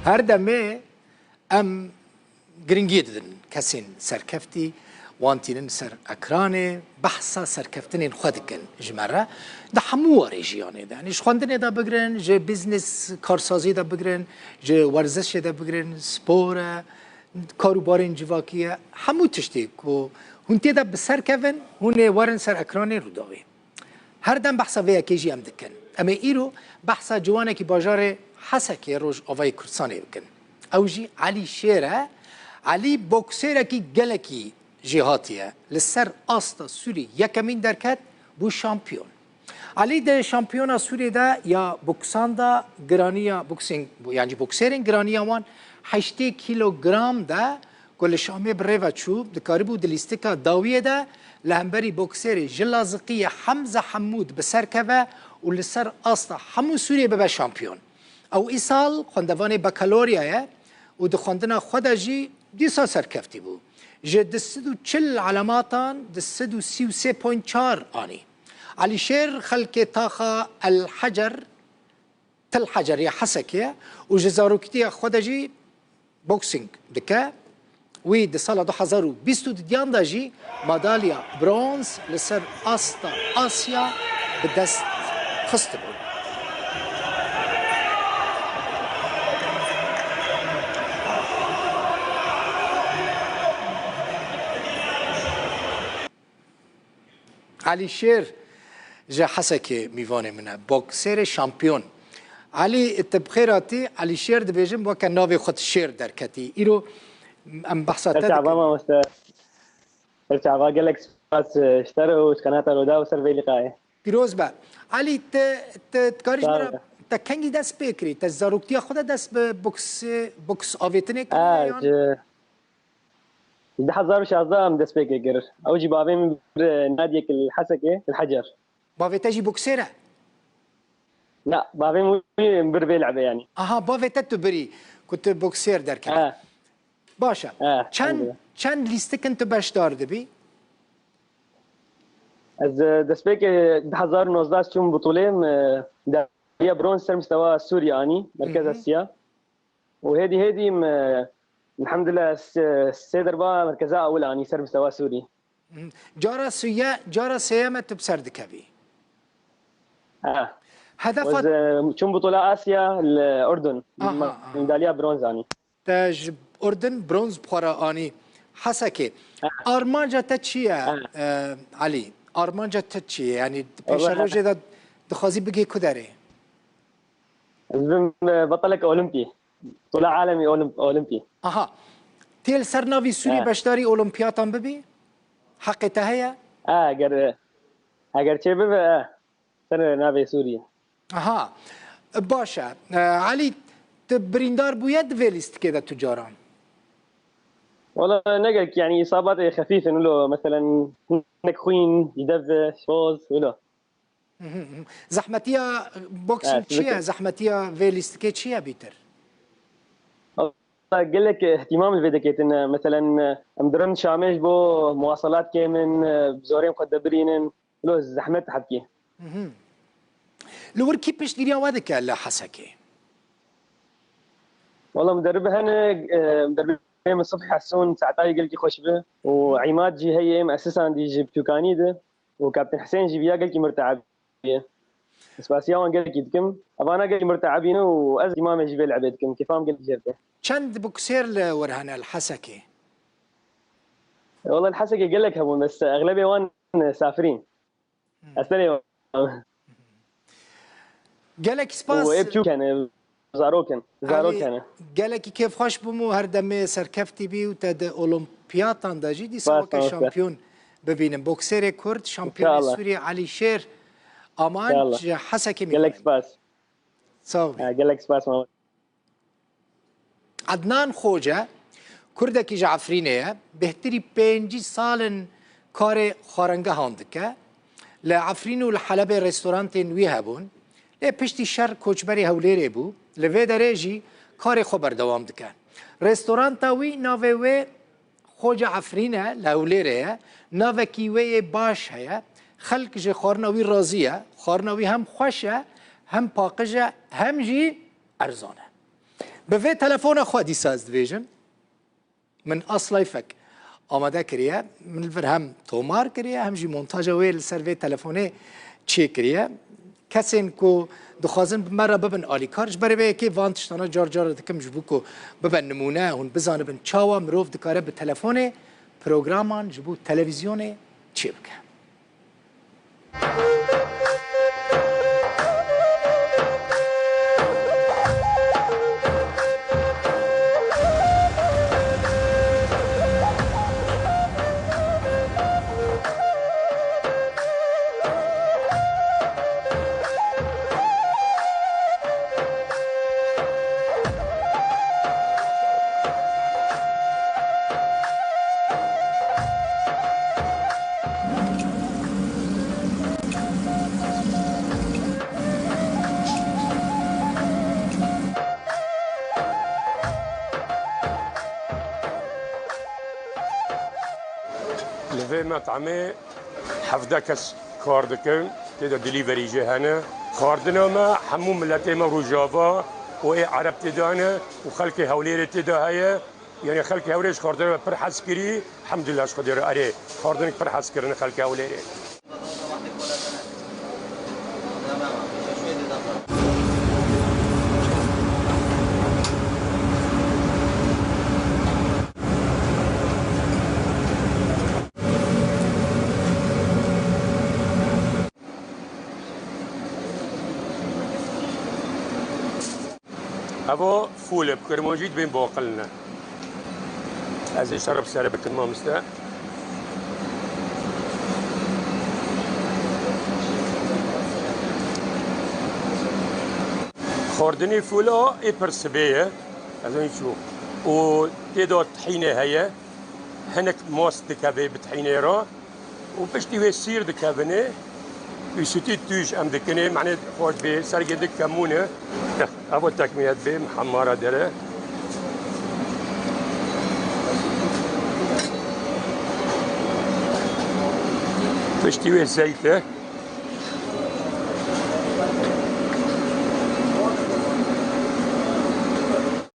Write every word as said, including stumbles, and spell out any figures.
Her demê em giringiyê didin kesên serkeftî, wan tînin ser ekranê, behsa serkeftinên xwe dikin ji me re. Di hemû warê jiyanê de, yanî ji xwendinê de bigirin, ji bîznes karsazî de bigirin, ji werzişê de bigirin, spor e, karûbarên civakî ye, hemû tiştê ku hûn tê de bi ser kevin, hûn ê werin ser ekranê Rûdawê. Her dem behsa vê yekê jî em dikin. Em ê îro behsa ciwanekî bajarê Hesekê Rojavayê Kurdistanê bikin. Ew jî Elî Şêr e. Elî boksêrekî gelekî jêhatî ye. Li ser asta Sûrî yekemîn derket, bû şampiyon. Elî di şampiyona Sûriyê de ya boksan de giraniya boksing, yan jî boksêrên giraniya wan heştê kîlogram de ku li Şamê bi rê ve çû, dikaribû di lîstika dawiyê de li hemberî boksêrê ji Laziqiyê Hemze Hemûd bi ser keve û li ser asta hemû Sûriyê bibe şampiyon. Ew îsal xwendevanê bakalorya ye û di xwendina xwe de jî dîsa serkeftî bû. Ji du sed û çil elematan du sed û sî û sê point çar anî. Elî Şêr xelkê taxa El Hecer, Til Hecer ya Hesekê ye û ji zaroktiya xwe de jî boksîng dike. Wî di sala du hezar û bîst û didiyan de jî madalya bronz li ser asta Asya bi dest xistibû. Elî Şêr ji Hesekê mîvanê min e. Boksêrê şampiyon. Elî, tu bi xêr hatî. Elî Şêr dibêjim, weke navê xwe di Şêr derketî. Îro em behsa te Merhaba dikin. Mamoste. Merhaba, gelek spas, e, ji te re û ji qenata Roda û ser vê lîqayê. Pîroz be. Elî, te, te dikarî ji Sağ min re, ol. Te kengî dest pê kirî? Te zaroktiya xwe de dest bi boks, boks avêtinê kiriye Ha, yan? Ji, ji du hezar û şazdeh em dest pê kir. Ew jî bavê min bir, e, nadiyek li Hesekê, li Hecer. Bavê te jî boksêr e? Na, bavê min wî bir vê lehbê yanî. Aha, bavê te tu birî ku tu boksêr derkevî. Ha. Baş e. Ha, Çend, elhamdülillah. Çend lîstikin tu beşdar dibî? Ez, e, destpêkê du hezar û nozdeh çûm butûlê, em, e, medalya bronz ser mistewa Sûriye anî, Merkez Hı hı. Asya. Û hêdî hêdî em, e, elhamdülillah, se-, sê derba merkeza ewil anî ser mistewa Sûrî. Hı. Cara suye, cara sêyeme tu bi ser dikevî? Ha. Hedefa Ez, e, çûm butûla Asya li Urdun. Aha, Ma-, aha. Medalya bronz anî. Te ji Urdun bronz bi xwe re anî Hesekê. Ha. Armanca te çi ye, Ha. e, Elî? Armanca te çi ye? Yanî di Wala pêşerojê de dixwazî bigê ku derê? Ez bim, e, betelek olimpî. Tula alemî olimp-, olimpî. Aha. Tê li ser navî Sûrî Ha. beşdarî olimpiyatan bibî? Heqê te heye? Ha, eger, eger çê bibe, ha. Ser navê Sûrî. Aha. Baş e. E, Elî, tu birîndar bûye di vê lîstikê de tu caran? Wala ne gelek, yanî îsabatê xefîf in wilo, meselen, hinek xwîn, ji dev, ji poz, wilo. Mhm, mhm. Zehmetiya boksîng Evet, çi ye? Zehmetiya vê lîstikê çi ye bîtir? Gelek ihtimam li vê diketin. Meselen, em dirin Şamê ji bo muwasalat kêm in, bi zorên xwe dibirînin. Lo zehmet hebkî. Mhm. Li wir kî piştgiriya we dike li Hesekê? Wala muderrib hene, e, muderribê min Sibh Hesûn, Se'tayê gelkî xweş bi. Û Îmad jî heye, em esisandî ji biçûkanî de. Û Kaptin Hisên jî viya gelkî murteeb ye. Spasiya wan gelkî dikim. Evana gelkî murteebî ne û ez îmamê jî vê lehbê dikim. Kêfa min gelkî jê dike. Çend boksêr li wir hene li Hesekê? Wala li Hesekê gelek hebûn, bes exlebê wan safirîn. Hmm. Ez tenê wan. Gelek spas. Û ê biçûk hene, zarok in. Zarok Elî, hene. Gelekî kêfxweş bûm û her demê serkeftî bî û te di Olimpiyatan de jî dîsa Spas, weke spas. Şampiyon bibînim. Boksêrê Kurd, şampiyonê İnşallah. Sûriyê Elî Şêr Amanc, İnşallah. Hesekê mîvan. Gelek spas. Sağ ol. Ha, gelek spas, Mahmut. Ednan Xoce, Kurdekî ji Efrînê ye. Bêhtirî pêncî sal in karê xwarengehan dike. Li Efrîn û li Helebê restorantên wî hebûn. Lê piştî şer koçberê Hewlêrê bû. Li vê derê jî karê xwe berdewam dike. Restoranta wî navê wê Xoce Efrîn e, li Hewlêrê ye. Navekî wê yê baş heye. Xelk ji xwarina wî razî ye. Xwarina wî hem xweş e, hem paqij e, hem jî erzan e. Bi vê telefona xwe dîsa ez dibêjim. Min Aslay Fek amade kiriye. Min li vir hem tomar kiriye, hem jî montaja wê li ser vê telefonê çêkiriye. Kesên ku dixwazin bi me re bibin alîkar, ji ber vê yekê van tiştana car car dikim, ji bo ku bibe nimûne, hûn bizanibin çawa mirov dikare bi telefonê programan ji bo televîzyonê çêbike. Li vê metamê hevdeh kes kar dikin, tê de delivery jî hene. Xwardina me hemû miletê me Rojava û ê Ereb tê de hene û xelkê Hewlêrê tê de heye. Yanî xelkê Hewlêrê ji xwardina me pir hez kirî. Hemdulillah ji Xwedê re erê xwardinek pir hez kirine xelkê Hewlêrê. Evo fûl e, bi kirmancî dibên baqil ne. Ez ê şerb sere bikim, mamoste. Xwardinê fûla ê pir sibê ye. Ez ê çû. Û tê de tihînê heye. Hinek mast dikeve bi tihînê re. Û piştî wê sîr dikevine. Wî sûtî tûj em dikine. Mane xweş bê, sergê dik kemûne. Evo tekmiyet bê, hemara dere. Piştî wê zeyt e.